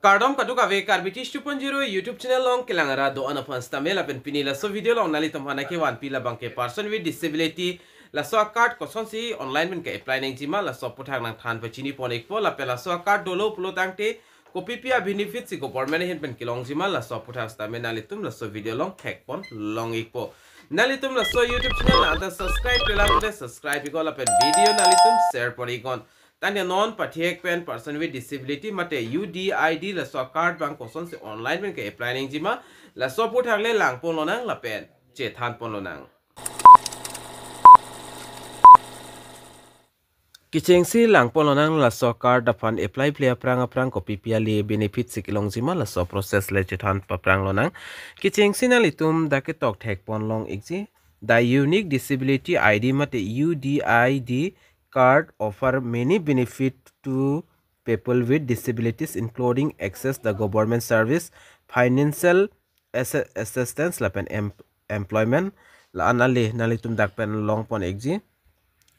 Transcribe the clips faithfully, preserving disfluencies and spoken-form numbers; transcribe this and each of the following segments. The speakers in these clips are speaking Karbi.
Kardom kadokave, Karbi Tish two point zero YouTube channel along kelang ra do-an aphan sitame lapen pini laso video along nanglitum aphan kevanpi labang ke person with disability laso a-card kosonsi online pen ke-apply nangjima laso aputhak nangthan pachini pon ikpo, lapen laso a-card dolo pulo tangte kopipi a-benefit si government ahin pen kelongjima laso aputhak sitame nanglitum laso video along thekpon long ikpo. Nanglitum laso YouTube channel nangta subscribe-kle lang te subscribe iknon lapen video nanglitum share pon iknon. Tangte non pathek pen person with disability mate U D I D laso a-card abang kosonsi online pen ke-apply nangjima laso aputhak le langpon lonang lapen chethan pon lonang. Kechengsi langpon lonang laso a-card aphan apply-ple aphrang aphrang kopipi ale benefit si kelongjima laso process le chethan paphrang lonang. Kechengsi nanglitum dak ketok thekpon long ikji. The unique disability I D mate U D I D card offer many benefit to people with disabilities, including access the government service, financial assi- assistance lapen em- employment. La-an ale nanglitum dak pen long pon ikji.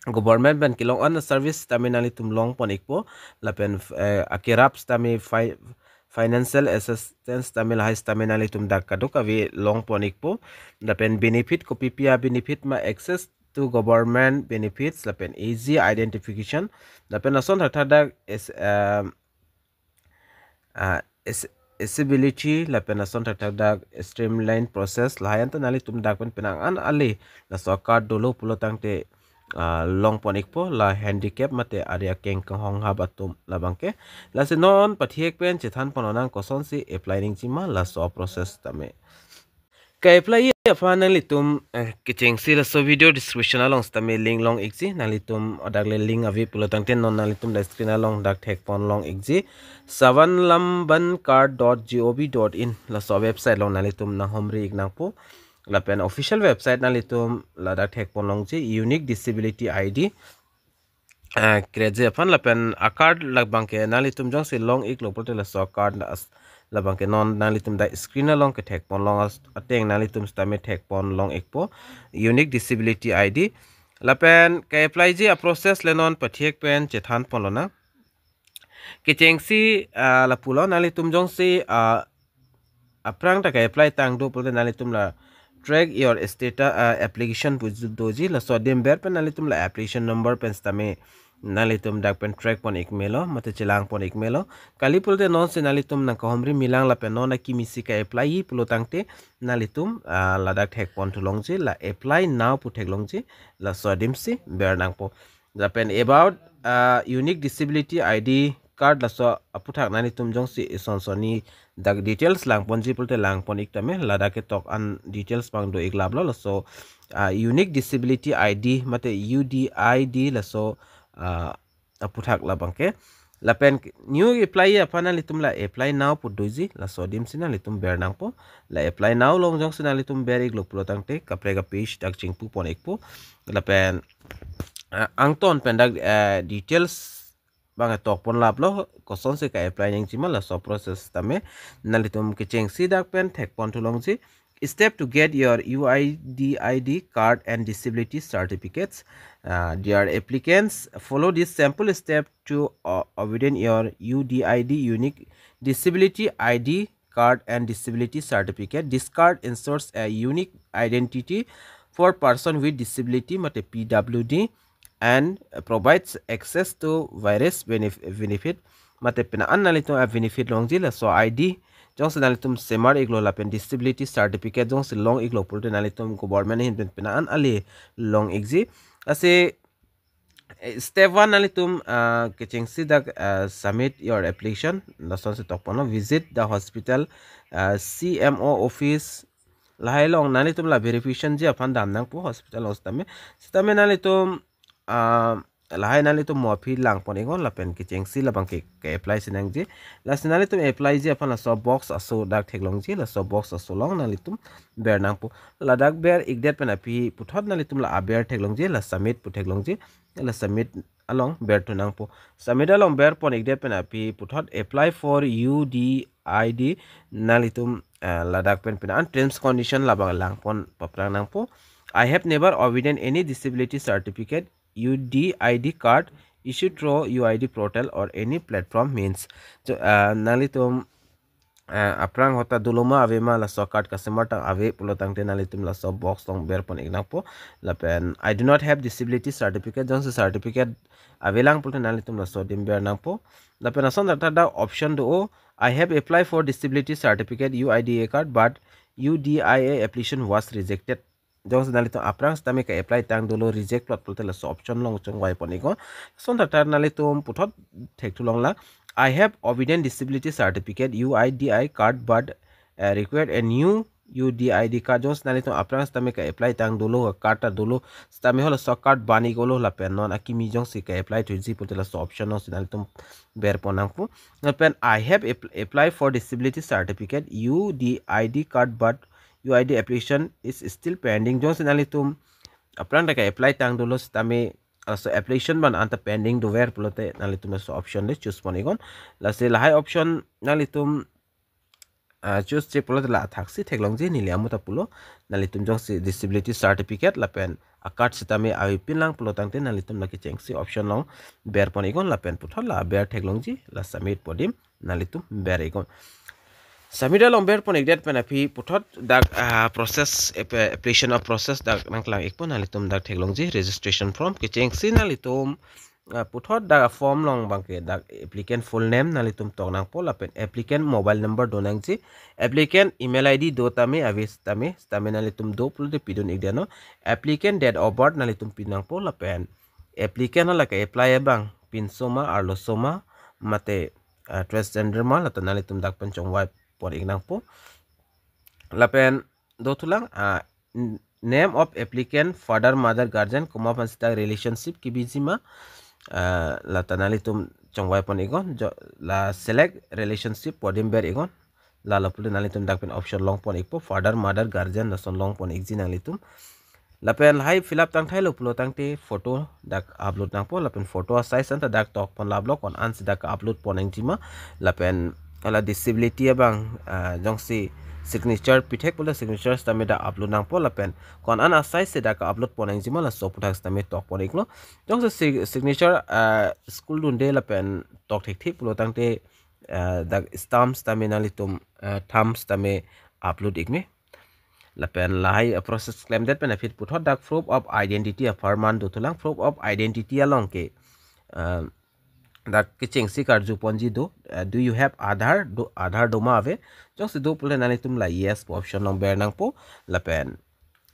Government pen kelong an service tame nanglitum long pon ikpo. Lapen eh, akerap tame fi- financial assistance tame lahai tame nanglitum dak kadokave long pon ikpo. Lapen benefit kopipi a-benefit ma, access to government benefits lapen easy identification. Lapen lason thakthak dak is um, uh, is accessibility lapen lason thakthak dak streamline process lahai anta nanglitum dak pen penang an ale laso a-card dolo pulo tangte ah, long pon ikpo, la handicap mate ari akeng kanghong hap atum labang ke. Lasi non pathek pen chethan pon lonang kosonsi apply nangjima laso process tame. Ke-apply aphan nanglitum eh, kechengsi laso video description along sitame link long ikji, nanglitum adak le link ave pulo tangte non nanglitum la screen along dak thekpon long ikji. Savanlamban card dot gov dot in laso website along nanglitum nanghumri ik nangpo. Lapen official website nanglitum ladak thekpon longji, unique disability I D. Ah, kreje aphan lapen a-card labang ke nanglitum jongsi long iklo pulote laso a-card as- labang ke non nanglitum dak screen along ke thekpon long as- ateng nanglitum sitame thekpon long ikpo, unique disability I D. Lapen ke-apply ji a-process le non pathek pen chethan pon lonang. Kechengsi ah, lapulo nanglitum jongsi ah, aphrang ta ke-apply tang do pulote nanglitum la track your status ah, application pu doji, laso adim ber pen nanglitum la application number pen sitame nanglitum dak pen track pon ik melo mate chelang pon ik melo. Kali pulote nonsi nanglitum nangkahumri milang lapen non akimi si ke-apply-i pulo tangte nanglitum ah, ladak thekpon thu longji, la apply now pu thek longji, laso adim si ber nangpo. Lapen about ah, unique disability I D card laso aputhak nanglitum jongsi ison sonni dak details lang ponji pulote lang pon ik tame, ladak ketok an details abang do ik laplo. Laso ah, unique disability I D mate U D I D laso ah, aputhak labang ke. Lapen new apply aphan nanglitum la apply now pu doji, laso adim si nanglitum ber nangpo. La apply now along jongsi nanglitum ber iklo pulo tangte kaprek a-page dak chingpu pon ikpo. Lapen ah, angton pen dak ah, details abang tok pon laplo, kosonsi ke-apply nangjima laso process tame. Nanglitum kechengsi dak pen thekpon thu longji. Step to get your U I D I D card and disability certificates. Uh, dear applicants, follow this simple step to uh, obtain your U D I D, unique disability I D card and disability certificate. This card ensures a unique identity for person with disability mate P W D and provides access to various benef- benefit. Mate pina an nanglitum a-benefit longji, laso I D jongsi nanglitum semar iklo lapen disability certificate jongsi long iklo pulote nanglitum government ahin pen pina an ale long ikji. Lasi eh, step one nanglitum ah, kechengsi dak ah, submit your application, lasonsi tok ponlo, visit the hospital ah, C M O office. Lahai along nanglitum la verification ji aphan dam nangpo hospital along sitame. Sitame nanglitum ah, lahai nanglitum mo aphi lang pon iknon lapen kechengsi labang ke, ke-apply si nangji. Lasi nanglitum apply ji aphan laso box aso dak thek longji, laso box aso along nanglitum ber nangpo. Ladak ber ikdet pen aphi puthot nanglitum la aber thek longji, la submit pu thek longji. La submit along ber thu nangpo. Submit along ber pon ikdet pen aphi puthot apply for U D I D nanglitum ah, ladak pen pina an terms condition labang lang pon paphrang nangpo. I have never obtained any disability certificate, U D I D card issued through U I D portal or any platform means. So ah, nanglitum eh, aphrang ahut ta dolo ma ave ma, laso card customer tang ave pulo tangte nanglitum laso box along berpon ik nangpo. Lapen I do not have disability certificate, jongsi certificate avelang pulote nanglitum laso adim ber nangpo. Lapen lason thakthak dak option do, "I have applied for disability certificate, U I D A card, but U D I A application was rejected." Jongsi nanglitum aphrang sitame ka-apply tang dolo, reject plot pulote laso option along chongvaipon iknon. Lason thakthak nanglitum puthot thekthu longlang, "I have evident disability certificate, U I D I card, but, uh, required a new U D I D card." Jongsi nanglitum aphrang sitame ka-apply tang dolo, card ta dolo, sitame halaso card ban iklo lapen non akimi jongsi ka-apply thuji pulote laso option alongsi nanglitum berpon nangpo. Lapen "I have app-, applied for disability certificate, U D I D card, but U I D application is still pending." Jongsi nanglitum aphrang ta ka-apply tang dolo sitame laso application abang anta pending dover pulote nanglitum laso option le choose pon iknon. Lasi lahai option nanglitum, ah, choose che pulote la athaksi theklongji, neli amo ta pulo. Nanglitum jongsi disability certificate lapen a-card sitame avepinlang pulo tangte nanglitum la kechengsi option along berpon iknon lapen puthot la ber theklongji, la submit pu adim nanglitum ber iknon. Submit along berpon ikdet pen aphi puthot dak, ah, process, app-, application a-process dak nangklang ikpo, nanglitum dak theklongji, registration form. Kechengsi nanglitum, ah, puthot dak form along abangke dak applicant full name nanglitum tok nangpo lapen applicant mobile number do nangji, applicant email I D do tame ave sitame, sitame nanglitum do pulote pidun ikdet non. Applicant date of birth nanglitum pi nangpo lapen applicant hala ka-apply abang pinso ma, arloso ma, mate, ah, transgender ma, lata nanglitum dak pen chongvaipon ik nangpo. Lapen dothulang, ah, n-, name of applicant, father, mother, guardian, komat aphan sita relationship kebiji ma, ah, lata nanglitum chongvaipon iknon, jo-, la select relationship pu adim ber iknon. Lalo pulote nanglitum dak pen option longpon ikpo, father, mother, guardian lason longpon ikji nanglitum. Lapen lahai fill up tang thailo pulo tangte photo dak upload nangpo, lapen photo a-size anta dak tokpon laplo, ko-an si dak upload pon nangji ma, lapen hala disability abang, ah, jongsi signature pithek pulote signature sitame dak upload nangpo, lapen ko-an a-size si dak upload pon nangji ma, laso aputhak sitame tokpon iklo. Jongsi sig-, signature, ah, school dunde lapen tok thekthe pulo tangte, ah, dak stamp sitame nanglitum, ah, thumb sitame upload ik me. Lapen lahai, ah, process klemdet pen aphi puthot dak proof of identity apharman dothulang. Proof of identity along ke, ah, dak kechengsi karjuponji do, ah, "Do you have Aadhaar?" Do, Aadhaar do ma ave? Jongsi do pulote nanglitum la yes pu option along ber nangpo. Lapen,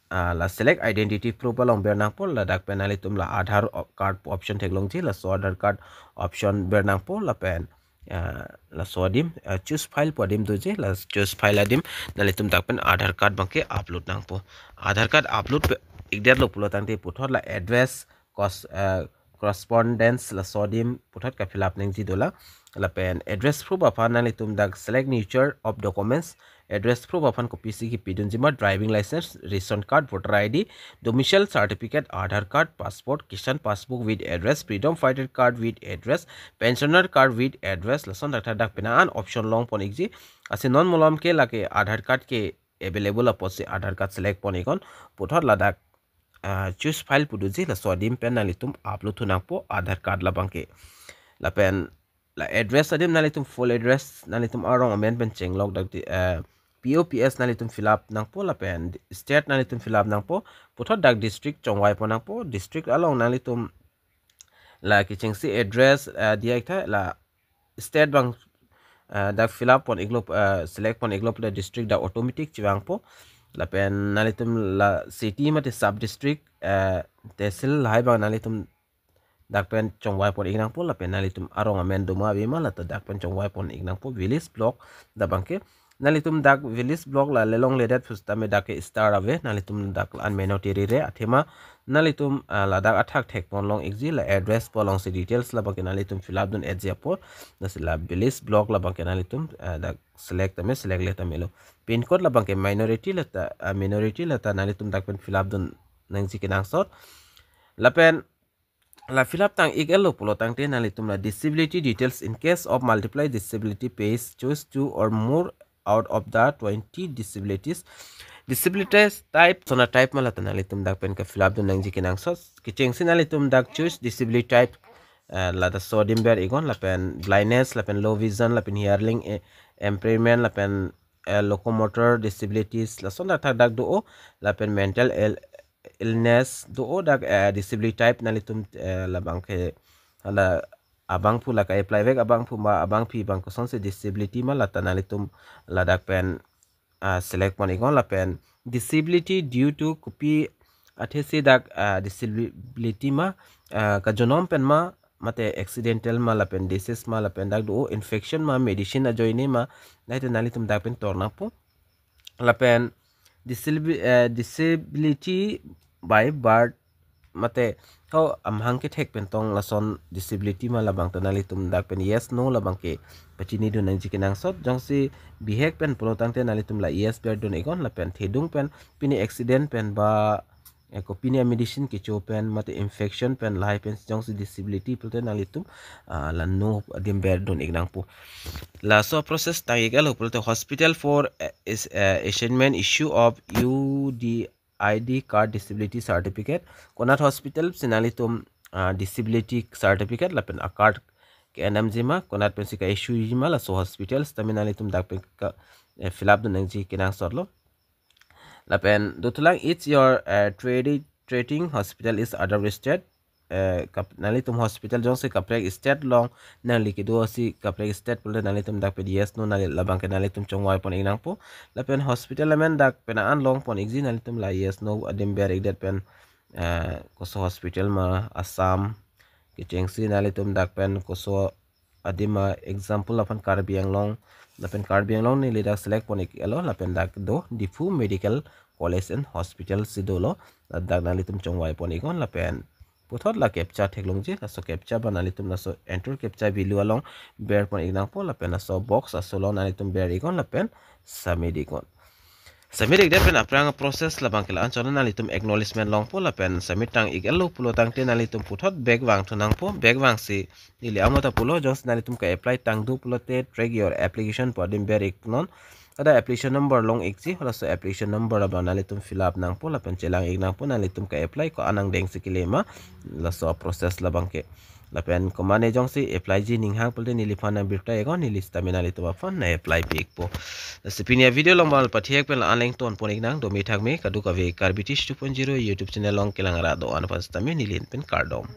ah, la select identity proof along ber nangpo, ladak pen nanglitum la Aadhaar o-, card pu option theklongji, laso Aadhaar card option ber nangpo, lapen, ah, laso adim, ah, choose file pu adim doji, la choose file adim nanglitum dak pen Aadhaar card abangke upload nangpo. Aadhaar card upload pe-, ikdetlo pulo tangte puthot la address, cos-, ah, correspondence laso adim puthot ka-fill up nangji dolang. Lapen address proof aphan nanglitum dak select nature of documents, address proof aphan kopisi kepidunji ma, driving license, ration card, voter I D, domicile certificate, Aadhaar card, passport, Kisan passbook with address, freedom fighter card with address, pensioner card with address, lason thakthak dak pina an option longpon ikji. Lasi non malom ke lake Aadhaar card ke available apotsi Aadhaar card select pon iknon, puthot ladak, ah, choose file pu doji, laso adim pen nanglitum upload thu nangpo Aadhaar card labangke. Lapen la address adim nanglitum full address nanglitum arong amen pen chenglok dak di, eh, P O P S nanglitum fill up nangpo, lapen state nanglitum fill up nangpo, puthot dak district chongvaipon nangpo, district along nanglitum la kechengsi address, eh, diya iktha, la state abang, eh, dak fill up pon iklo, eh, select pon iklo pulote district dak automatic chevangpo. Lapen nanglitum la city mate sub district, eh, tehsil lahai abang nanglitum dak pen chongvaipon ik nangpo, lapen nanglitum arong amen do ma ave ma, lata dak pen chongvaipon ik nangpo. Village block dak abangke nanglitum dak village block la le longledet pusitame dak ke star ave, nanglitum dak la-an meno tiri re athema nanglitum, ah, ladak athak thekpon long ikji, la address pu alongsi details labangke nanglitum fill up dun-etji apot. Lasi la village block labangke nanglitum, ah, dak select tame, select le tame lo. Pin code labangke minority lata, ah, minority lata nanglitum dak pen fill up dun nangji kenangsot. Lapen la fill up tang ik-etlo pulo tangte nanglitum la disability details. In case of multiple disability page, choose two or more out of the twenty disabilities. Disabilities type, sona type ma lata nanglitum dak pen ka-fill up dun nangji kenangsot. Kechengsi nanglitum dak choose disability type, eh, laso adim ber iknon, lapen blindness, lapen low vision, lapen hearing, eh, impairment, lapen, eh, locomotor disabilities, lason dak thakdak do-o, lapen mental ill-, illness do-o, dak, eh, disability type nanglitum, eh, labangke, hala abangphu, la ka-apply vek abangphu ma, abangpi abang kosonsi disability ma, lata nanglitum ladak pen, ah, select pon iknon, lapen disability due to kopi athesi dak, ah, disability ma, ah, kajonom pen ma, mate accidental ma, lapen disease ma, lapen dak do-o infection ma, medicine ajoine ma, lahai ta nanglitum dak pen tor nangpo. Lapen disabi-, eh, disability by birth, mate ho amahang kethek pen tong lason disability ma, labang ta nanglitum dak pen yes no labangke pachinidun nangji kenangsot. Jongsi bihek pen pulo tangte nanglitum la yes berdun iknon, lapen thedung pen pini accident pen ba, eh, kopine medicine kecho pen mate infection pen lahai pen jongsi disability pulote nanglitum, ah, la no adim berdun ik nangpo. Laso process tang ik-etlo pulote hospital for, eh, is, eh, assignment issue of U D I D card disability certificate. Konat hospital si nanglitum, ah, disability certificate lapen a-card ke-en damji ma, konat pensi ka-issue ji ma, laso hospital sitame nanglitum dak pen ka, eh, fill up dun nangji kenangsotlo. Lapen dothulang, it's your, eh, treating, treating hospital is other state. Eh, kap-, nanglitum hospital jongsi kaprek state along nangli kedo si kaprek state pulote nanglitum dak pen yes no nangli labangke nanglitum chongvai pon ik nangpo. Lapen hospital amen dak pen an long pon ikji, nanglitum la yes no adim ber ikdet pen, eh, koso hospital ma, Assam kechengsi nanglitum dak pen koso adim ma, example aphan Karbi Anglong, lapen Karbi Anglong neli dak select pon ik-etlo, lapen dak do Diphu Medical College and Hospital si dolo, dak nanglitum chongvai pon iknon, lapen puthot la captcha theklongji, laso captcha ba nanglitum laso enter captcha value along ber pon ik nangpo, lapen laso box aso along nanglitum ber iknon, lapen submit iknon. Submit ikdet pen aphrang process labangke la-an chot, nanglitum acknowledgement longpo, lapen submit tang ik-etlo pulo tangte nanglitum puthot back vangthu nangpo, back vangsi neli amo ta pulo, jongsi nanglitum ka-apply tang do pulote track your application pu adim ber iknon. Ada application number long ikji, laso application number abang nanglitum fill up nangpo, lapen chelang ik nangpo nanglitum ka-apply ko-an angdeng si kele ma, laso process labangke. Lapen komatne jongsi apply ji ninghang pulote neliphan nang birta iknon, neli sitame nanglitum aphan nang apply pi ikpo. Lasi pini avideo along bang pathek pen la-an le ington pon ik nang, dome thakme, kadokave Karbi Teach two point zero YouTube channel along kelang ra do-an aphan sitame neli ahin pen kardom.